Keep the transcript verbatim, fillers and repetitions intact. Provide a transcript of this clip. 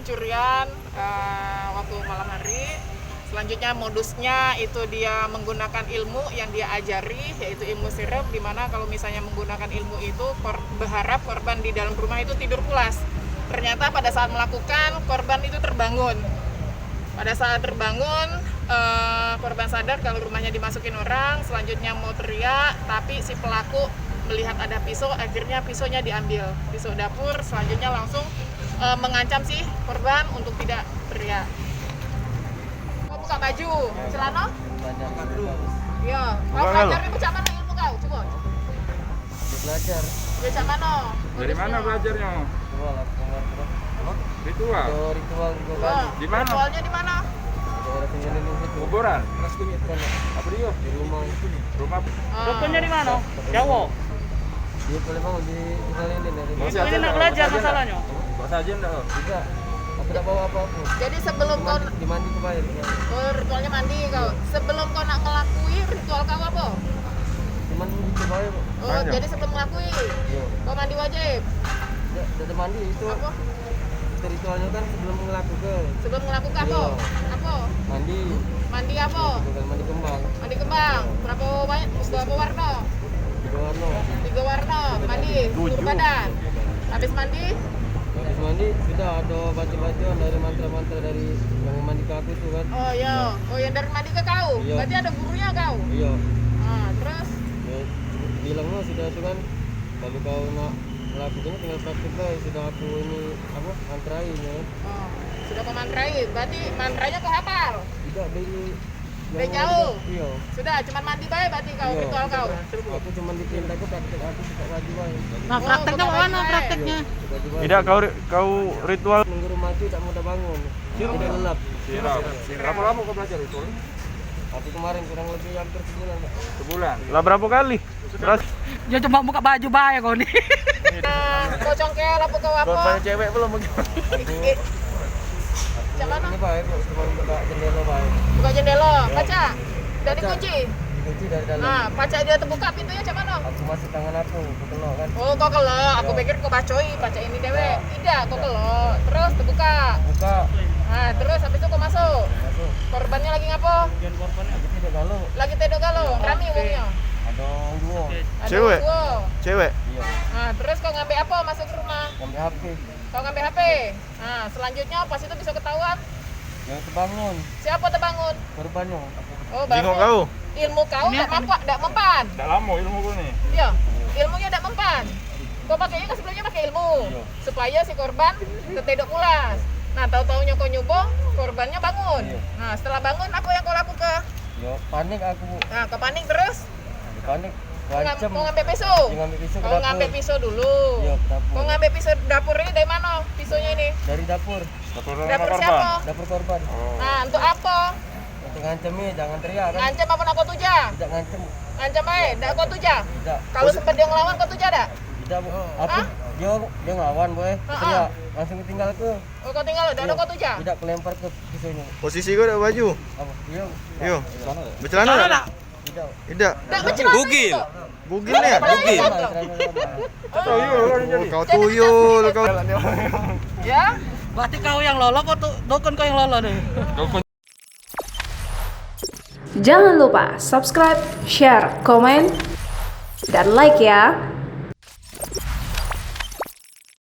Pencurian, eh, waktu malam hari. Selanjutnya modusnya itu dia menggunakan ilmu yang dia ajari, yaitu ilmu sirem, di mana kalau misalnya menggunakan ilmu itu kor- berharap korban di dalam rumah itu tidur pulas. Ternyata pada saat melakukan, korban itu terbangun. Pada saat terbangun, eh, korban sadar kalau rumahnya dimasukin orang, selanjutnya mau teriak, tapi si pelaku melihat ada pisau, akhirnya pisaunya diambil. Pisau dapur, selanjutnya langsung, eh, mengancam si korban untuk tidak teriak. Kau buka baju, celana? Banyak. Yo, kau belajar ni macam mana ilmu kau? Cuba. Belajar. Belajar mano? Dari mano belajarnyo? Ritual, aku kemarin, bro. Ritual? Itu ritual, ritual. Di mano? Ritualnyo di mano? Daerah Sungai Lilin situ. Kuburan? Bukan. Apa dia? Di rumah. Rumah. Ah. Rukunyo di mano? Jawa. Dia boleh bangun di Sungai Lilin, ya. Ini nak belajar masalahnyo. Bahasa aja ndak? Tidak. Aku tak bawa apa-apa. Jadi sebelum kau dimandi ke bae. Oh, ritualnyo mandi kau. Sebelum kau nak ngelakui ritual kau apa? Cuman gitu bae, Pak. Oh, jadi sebelum ngelakui? Iya. Kau mandi wajib? Tidak, tidak mandi itu. Apa? Itu ritualnya kan sebelum ngelakuke. Sebelum ngelakuke apa? Iya. Apa? Mandi. Mandi apa? Bukan mandi kembang. Mandi kembang. Berapa banyak? Berapa warna? Tiga warna. Tiga warna. Mandi seluruh badan. Habis mandi? Habis mandi sudah ada baca-bacaan dari mantra-mantra dari yang mandi ke aku tu kan. Oh, iya. Oh, yang dari mandi ke kau? Iya. Berarti ada gurunya kau? Iya. Ah, terus? Ya, bilangnya sudah tu kan, kalau kau nak melakukannya tinggal praktik lah, sudah aku ini, apa, mantrai ya. Oh, sudah kau mantrai. Berarti mantranya kau hafal? Tidak, dari jauh. Iya. Sudah, cuman mandi bae berarti kau, iya, ritual kau. Aku cuman diperintah ke praktek, aku suka baju bae. Nah, oh, prakteknya mana prakteknya? Suka baju bae. Tidak, kau ri-, kau ritual. Mengguru mati tak mudah bangun. Tidak lelap. Siram. Berapa lama kau belajar ritual? Aku kemarin kurang lebih hampir sebulan, Pak. Sebulan. Lah, berapa kali? Terus? Yo cuma buka baju bae kau ni. Ah, kau congkel apa kau apa? Belum banyak cewek belum? Cak mano? Ini bae, Bu, cuma buka jendela bae. Buka jendela, ya. Pacak? Dak dikunci? Dikunci dari dalam. Nah, pacak dia terbuka pintunya cak mano? Aku masuk tangan aku, aku kena kan. Oh, kau kena. Aku pikir kau bacoi, pacak ini dewek. Tidak, kau kena. Terus terbuka. Buka. Nah, terus habis itu kau masuk. Masuk. Korbannya lagi ngapo? Lagi tidur galau. Lagi tidur galau. Rami wongnyo. Ada wong duo. Ada wong duo. Cewek? Iya. Nah, terus kau ngambek apa masuk ke rumah? Ngambek H P. Kau ngambek H P. Nah, selanjutnya pas itu bisa ketahuan. Yang terbangun. Siapa terbangun? Korbannya. Oh, baru. Jenguk kau. Ilmu kau dak mampak, dak mempan. Dak lama ilmu kau ni. Iya. Ilmunya dak mempan. Kau pakainya kan sebelumnya pakai ilmu. Iya. Supaya si korban tetedok pulas. Nah, tahu-tahunya kau nyubo, korbannya bangun. Iya. Nah, setelah bangun, apa yang kau lakukan? Yo, panik aku. Nah, kau panik terus? Panik. Kau ngam-, kau ngambek pisau? Dia ngambek pisau ke dapur. Kau ngambek pisau dulu. Iya, ke dapur. Kau ngambek pisau dapur ini dari mana? Pisaunya ini? Dari dapur. Dapur siapa? Dapur korban. Oh. Nah, untuk apa? Untuk ngancemi, jangan teriak kan? Ngancem apa nak kau tujah? Tidak ngancem. Ngancem bae, dak kau tujah? Tidak. Kalau sempat dia ngelawan kau tujah dak? Tidak, Bu. Aku, dia, dia ngelawan, boy. Heeh. Teriak, langsung tinggal ke. Oh, kau tinggal, dak ada kau tujah? Tidak, kelempar ke pisaunya. Posisi kau dak baju? Apa? Iya. Iya. Becelana dak? Tidak. Tidak. Dak becelana. Bugil. Bugil ya? Bugil. Oh, kau tuyul kau. Ya? Berarti kau yang lolo, kau tu, dukun kau yang lolo ni. Jangan lupa subscribe, share, komen, dan like ya.